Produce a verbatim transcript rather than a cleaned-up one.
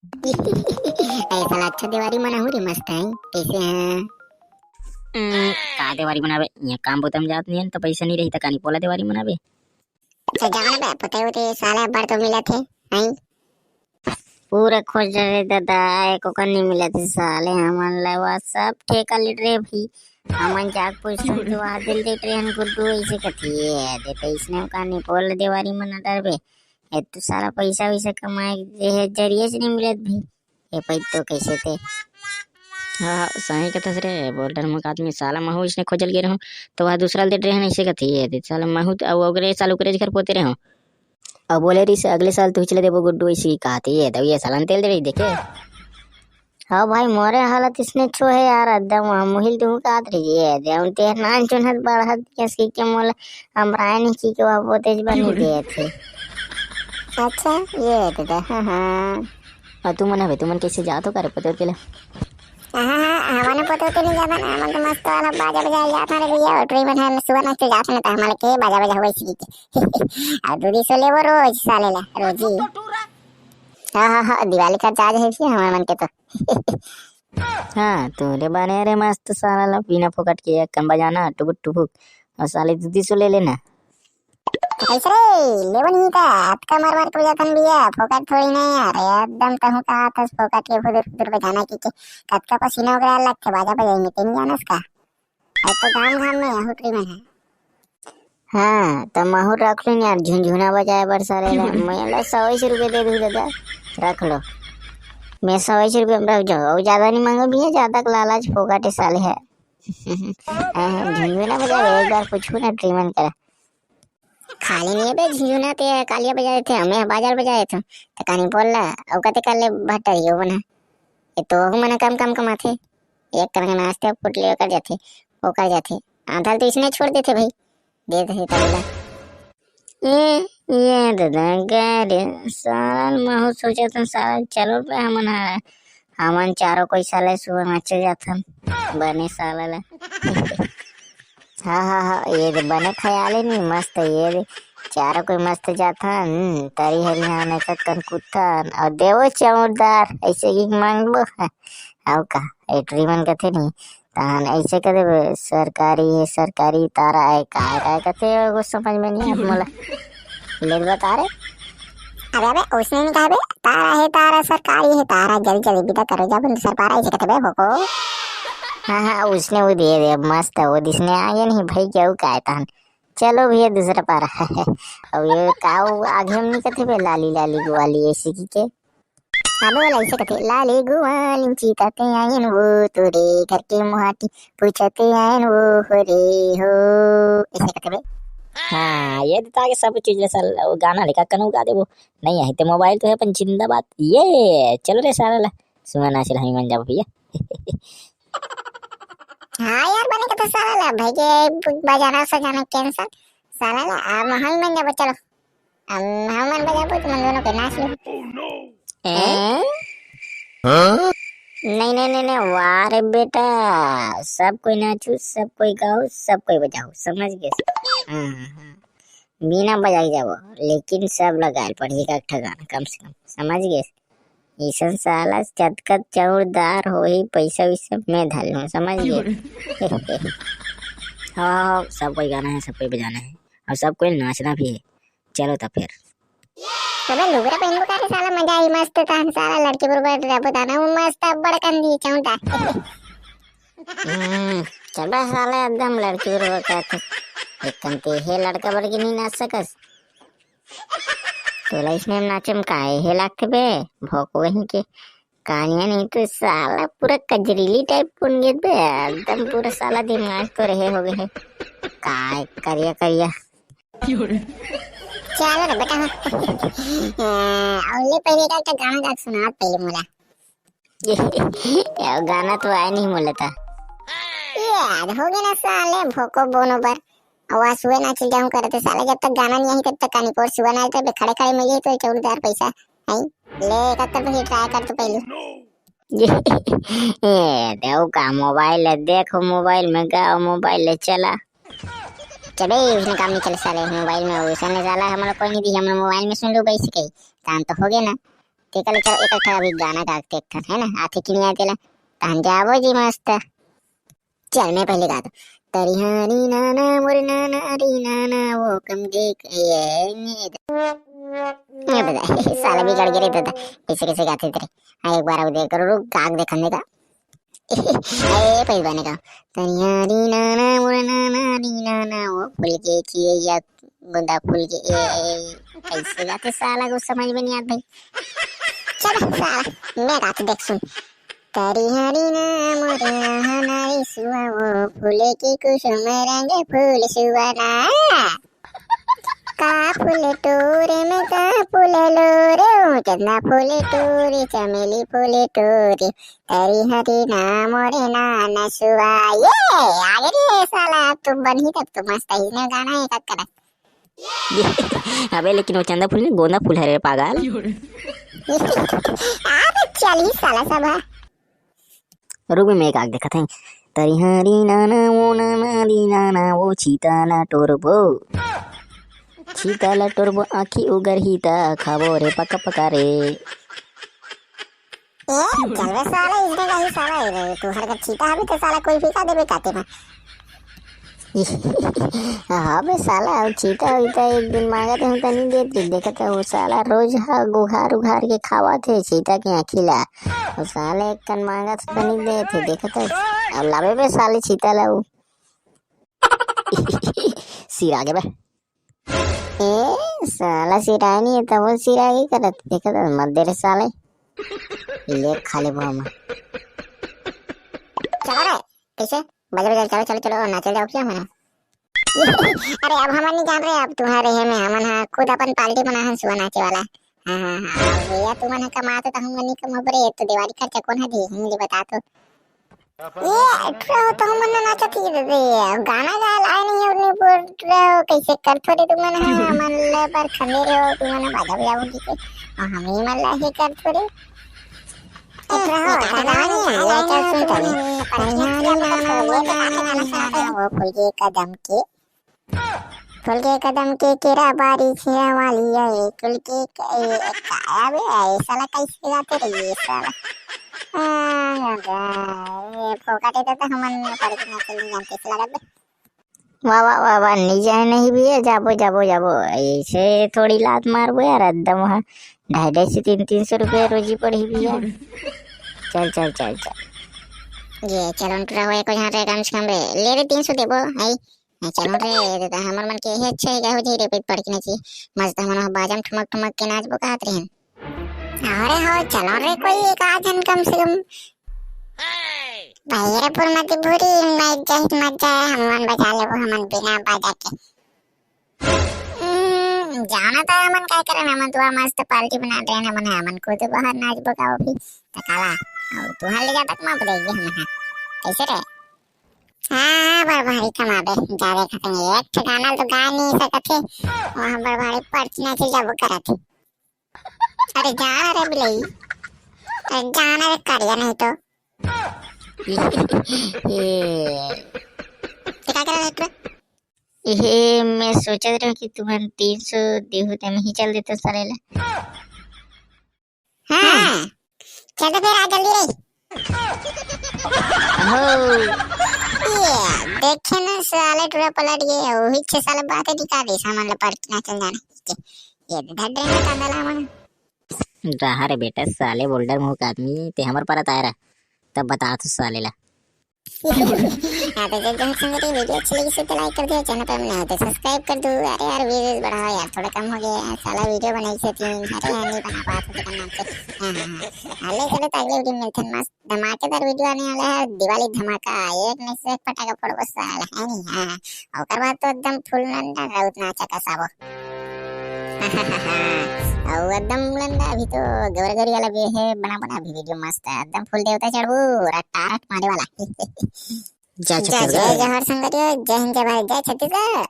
ऐसा अच्छा देवारी मनाहू रे, मस्त है। कैसे हैं? हम्म, का देवारी मनाबे? ये काम बुता म जात नहीं है, तो पैसा नहीं रही, त कानी पोला देवारी मनाबे। अच्छा, जाओ ना बे, पता है वो तो साला बड़ तो मिला थे, हैं? पूरा खोज रहे दादा, एको कन नहीं मिला थे साले, हमन ला वो सब ठेका ले रहे भाई। हमन जाके पूछथन तो वहाँ दिल दे रहे हन गुड्डू, ऐसे कथी है, दे तो इसने कानी पोला देवारी मना डरबे। ये तो सारा पैसा वैसा कमाए के जे है जरिए से नहीं मिलत भाई। ये पैसा तो कैसे थे? हाँ, हाँ, सही कथस रे, बॉर्डर में का आदमी साला महू इसने खोजल गे रहूं, तो वह दूसरा दे रहे हैं, ऐसे कथी है, दे साला महू तो, अउ ओकरे साल ओकरे घर पोते रहूं। अब बोले रही से अगले साल तू चले देबो गुड्डू, ऐसी कहा थी ये, तब ये सालन तेल दे रही देखे। हाँ भाई, मोरे हालत इसने छो है यार, एकदम वहाँ मुहिल तू का रही है, दे उन ते नान चुनहत बढ़त कैसे के मोला हम राय नहीं की के वहाँ पोते बनी दे थे। अच्छा, ये तो दे, हाँ, हाँ। और तुमन हवे, तुमन कैसे जात हो करे पोते के ले? हाँ, हाँ, हमन पोते होते नहीं जाता ना, हमन तो मस्त वाला बाजा बजा जाता रे भैया, ट्रेन में हम सुबह नाच के जाते ना, तो हमारे के बाजा बजा हुआ इसी के। और दूधी सो ले वो रोज साले ला, रोजी। हाँ, हाँ, हाँ, दिवाली का चार्ज है जी हमारे मन के तो। हाँ, तू रे बने रे मस्त साला ला, बिना फोकट के एक कन बजाना, टुबुक टुबुक, और साले दूधी सो ले लेना। कैसे रे? लेवन ही था, अतका मार मार के बजाथन भैया, फोकट थोड़ी नहीं यार, एकदम तहूँ कहा था फोकट के फुदुर फुदुर बजाना की के, कतका पसीना वगैरह लगथे, बाजा बजाएंगे, तेन जानस का? अब तो गाम गाम में हुटरी मन है। हाँ, तो महू रख लो यार, झुनझुना बजाए बर साले ला, मैं ला सौ रुपये दे दूँ दादा, रख लो। मैं सौ रुपये में रख जाऊँ, और ज्यादा नहीं मांगो भैया, ज्यादा के लालच फोकट है साले है। हाँ, झुनझुना बजाओ, एक बार पूछू ना ट्रीमन करा। खाली नहीं है बे, झुनझुना ते कालिया बजा देथे, हमें बाजार बजा देथे। त कानी बोल ला, औकाते कर ले भट्टा दियो बना। ये तो हूँ मना कम कम कमाथे। एक कन नाचते फुट ले कर जाथे, वो कर जाथे। आधा तो इसने छोड़ देथे भाई। दे देथे तब ला। ए, ये दादा, गए रे, साला महू सोचे तो साला चलो बे हमन हा, हमन चारों कोई साले सुबह नाचे जाथन, बने साला ला। हाँ, हाँ, हाँ, ये दे बने ख्याल है नी, मस्त ये दे। चारों कोई मस्त जाथन, तरी हरियान एक कन कुत्थन, और देवो चौरदार, ऐसे की मांगबो। अउ का, ए ट्रीमन कथे नी, तहन ऐसे कह देबे, सरकारी है, सरकारी तारा है, काय, काय कथे, वो समझ में नहीं आत मोला। ले बता रे। अबे, अबे, उसने नहीं कहा बे, तारा है, तारा, सरकारी है, तारा, जल्दी, जल्दी विदा करो, जब सरपारा ऐसे कहते बे, भोको। हाँ, हाँ, उसने वो दे दे, मस्त, वो दिसने आगे नहीं भाई, क्या वो काय तहन। चलो भैया, दूसरा पारा। अब ये का वो आगे हम नहीं कहते बे, लाली, लाली, गुआली, ऐसे की के। अब बोला ऐसे कहते, लाली गुआली चीताते आयन वो, तोरे घर के मुहाटी पूछते आयन वो, हो रे हो, ऐसे कहते बे। हाँ, ये तो आगे सब चीज रे साला, वो गाना लेका कनो गा देबो। नहीं आई ते मोबाइल तो है अपन जिंदाबाद। ये चलो रे साला ला, सुना ना चला हम मन जाबो भैया। हाँ यार, बने कथे साला ला, भाई के बजाना सजाना कैंसिल। साला ला, अब हम मन जाबो, चलो। हम, हम मन बजाबो, तुमन दोनों के नाच लो। हैं? हाँ? नहीं, नहीं, नहीं, नहीं, वाह रे बेटा, सब कोई नाचू, सब कोई गाओ, सब कोई बजाओ, समझ गए? हाँ, हाँ, हाँ। बिना बजाई जाबो, लेकिन सब लगाए पड़ही एक ठा गाना, कम से कम, समझ गए? इसन साला चतकत चौरदार होही, पैसा वैसा मैं धर लूँ, समझ गए? हाँ, हाँ, हाँ, सब कोई गाना है, सब कोई बजाना है, और सब कोई नाचना भी है। चलो तो फिर। अबे लुगरा पहन को का रे साला, मजा आई मस्त तहन साला लड़की बरोबर रबो दाना, वो मस्त अब्बड़ कंदी चौंटा। हम्म, चबे साले एकदम लड़की बरोबर कहत। एक कंती हे लड़का बड़की नहीं नाच सकस। तोला इसने नाचे में काहे हे लागते बे? भोक वहीं के। कानिया नहीं तो साला पूरा कजरीली टाइप बन गए बे। एकदम पूरा साला दिमाग तो रहे हो गए है। काय करिया करिया। चलो रे बेटा। अउ ले पहले का, का गाना गा सुना पहले मोला। ये गाना तो आए नहीं मोला था। ये याद हो गया ना साले भोको बोनो बर। आवाज हुए ना चल जाऊं करते साले, जब तक गाना नहीं आई तब तक कानी कोर सुबह ना आए, तब खड़े खड़े मिली तो चौदह हजार पैसा। हैं? ले कत्तर पे ट्राई कर तू पहले। ये, ये देखो का मोबाइल है, देखो मोबाइल में गाओ, मोबाइल ले चला। चबे उसने काम नहीं चल साले मोबाइल में, उसने साला हमारा कोई नहीं दी, हमने मोबाइल में सुन लो भाई सके। काम तो हो गया ना। एकर, एकर, एकर ठा अभी गाना गा के देखथन, है ना? आथे कि नहीं आथे ला? तहन जाबो जी मस्त। चल, मैं पहले गाता हूँ। तरिहारी नाना मोर नाना री नाना वो कम देख ये ने द-, ये बता, साला बिगड़ गया रे दादा। कैसे, कैसे गाथे तेरे? हाँ, एक बार अब देख करो, रुक, गा के देखने का। ए, पहले बने का। तरिहारी नाना मोर नाना री नाना वो फूल के चिड़िया गुंदा फूल के, ए, ए, कैसे गाथे साला, कुछ समझ में नहीं आता भाई। चल साला, मैं गाता देख सुन। तरिहारी ना मोरे यहाँ नारी सुआ वो फूले की कुसुम रंग फूल सुआ ना। का फूल टोरे में का फूल लो रे, ओ चंदा फूल टोरे, चमेली फूल टोरे, तरिहारी ना मोरे ना नसुआ। ये आगे रे साला, अब तो बनही, तब तो मस्त है, इसने गाना है का करा। अबे लेकिन वो चंदा फूल नहीं, गोंदा फूल है रे पागल। अबे चल ही साला सब है। रुक बे, मैं एक आग देखत हई। तरिहारी नाना वो नाना री नाना वो चीता ला टोरबो। चीता ला टोरबो, आँखी उगरही त खाबो रे पका पका रे। ए, चल बे साला, इसने कही साला, ए, तू हर का चीता हवे तो साला कोई भी का देबे काटे में। हाँ बे साला, अब चीता उता एक दिन मांगत हूँ त नहीं देत रे। देखत है वो साला रोज हा उघार उघार के खावत हे चीता के आँखी ला। वो साले एक कन मांगत हूँ त नहीं देत हे, देखत है। अब लाबे बे साले चीता ला वो। सिरा गे बे। ए, साला सिराय नहीं है, तब वो सिराय के करत, देखत है, मत दे रे साले। ले खा ले बुआ में। चलो रे, कैसे? बजे बजे चलो, चलो, चलो, नाचे जाओ क्या मना? अरे अब हमन नहीं जान रहे, अब तुम्हारे है में हमन हा खुद अपन पार्टी बना है सुबह नाचे वाला। हाँ, हाँ, हाँ, भैया तुमन हा कमाते तो हमन नहीं कमाबो रे, तो दिवाली खर्चा कौन है दे, हम नहीं बता तो। ये, ठुरा हो तो हमन नाचत ही रे, गाना गाए ला आए नहीं है, उन्हें बोल रहे हो, कैसे कर थोड़े तुमन है, हमन ले पर खंदे रहे हो, तुमन बाजा बजाओ की के, और हम ही मन ला ही कर थोड़े। ठुरा हो, गाना नहीं आए, चल सुन तनी। हरियाणा गाना, वो गाना, वो फूल के कदम के, फूल के कदम के केरा बारी छेरा वाली है, फूल के क-, ए, ए, का बे, ए, साला कैसे गाते रे ये साला? आ, ए, फोकट है तो हमन पर के नाचे नहीं जानते, ऐसे लगत बे। वाह, वाह, वाह, वाह, नहीं जाए नहीं भैया, जाबो, जाबो, जाबो। ऐसे थोड़ी लात मारबो यार, एकदम वहाँ ढाई, ढाई सौ, तीन, तीन सौ रुपये रोजी पड़ी भैया। चल, चल, चल, चल। ये चलो, टुरा हुए को यहाँ रे, कम से कम रे, ले रे, तीन सौ देबो, आई। नहीं, चलो रे, ये तो हमर मन के यही अच्छा है, क्या हो जाए रे, पेट पड़ के नाची। मस्त हमन बाजा में ठुमक ठुमक के नाचबो कहत रहिन। अरे हो, चलो रे, कोई एक आध जन कम से कम। भैरपुर मजबूरी में जहित मत जाए, हमन बजा लेबो, हमन बिना बाजा के। हम्म, जाना तो हमन काय करन, हमन तो मस्त पार्टी बना रहे हैं, हमन, हमन खुद बाहर नाचबो गाओ भी। त काला, अब तुहार ले जाता कमा देगी हमन। कैसे रे? हाँ, बड़ भारी कमाबे, जावे खतंगे। एक ठे गाना तो गा नहीं सकत हे, वहाँ बड़ भारी पर्ची नाचे जाबो करत हे। अरे जा रे बिलई, अरे जाना रे करिया नहीं तो। ये, ये क्या कर रहे थे? ये मैं सोचत रहे कि तुमन तीन सौ देहू ते मैं ही चल देता साले ला। हाँ। चल तो फिर आ जल्दी रे। हो। ये, देखे ना साले टुरा पलट गए, वही छह साल बात है दिखा दे सामान ला पार्क ना चल जाना। ये धड्डे में कांदा ला मन। रहा रे बेटा, साले बोल्डर मुंह का आदमी, ते हमर परत आय रहा, तब बता तू साले ला। हाँ, तो जब जहाँ संगत ये वीडियो अच्छी लगी, तो लाइक कर दियो, चैनल पर नया हो तो सब्सक्राइब कर दो। अरे यार, व्यूज बढ़ाओ यार, थोड़ा कम हो गया यार, साला वीडियो बनाई से तीन, अरे यार, नहीं बना पाया था, तो करना आपसे। हाँ, हाँ, हाँ। हाँ, ले चलो, तो अगले वीडियो में मिलते हैं, मस्त धमाकेदार वीडियो आने वाला है, दिवाली धमाका, एक नहीं से एक पटाखा फोड़बो साला, है नहीं? हाँ, हाँ। ओकर बाद तो एकदम फुल नंडा राउत नाचा कसाबो। अउ एकदम लंडा अभी तो गवर गौरी वाला भी है, बना बना अभी वीडियो मस्त है, एकदम फुल देवता चढ़बो, रट्टा रट मारे वाला। जय जय छत्तीसगढ़। जय जोहार संगत हो, जय हिंद, जय भारत, जय छत्तीसगढ़।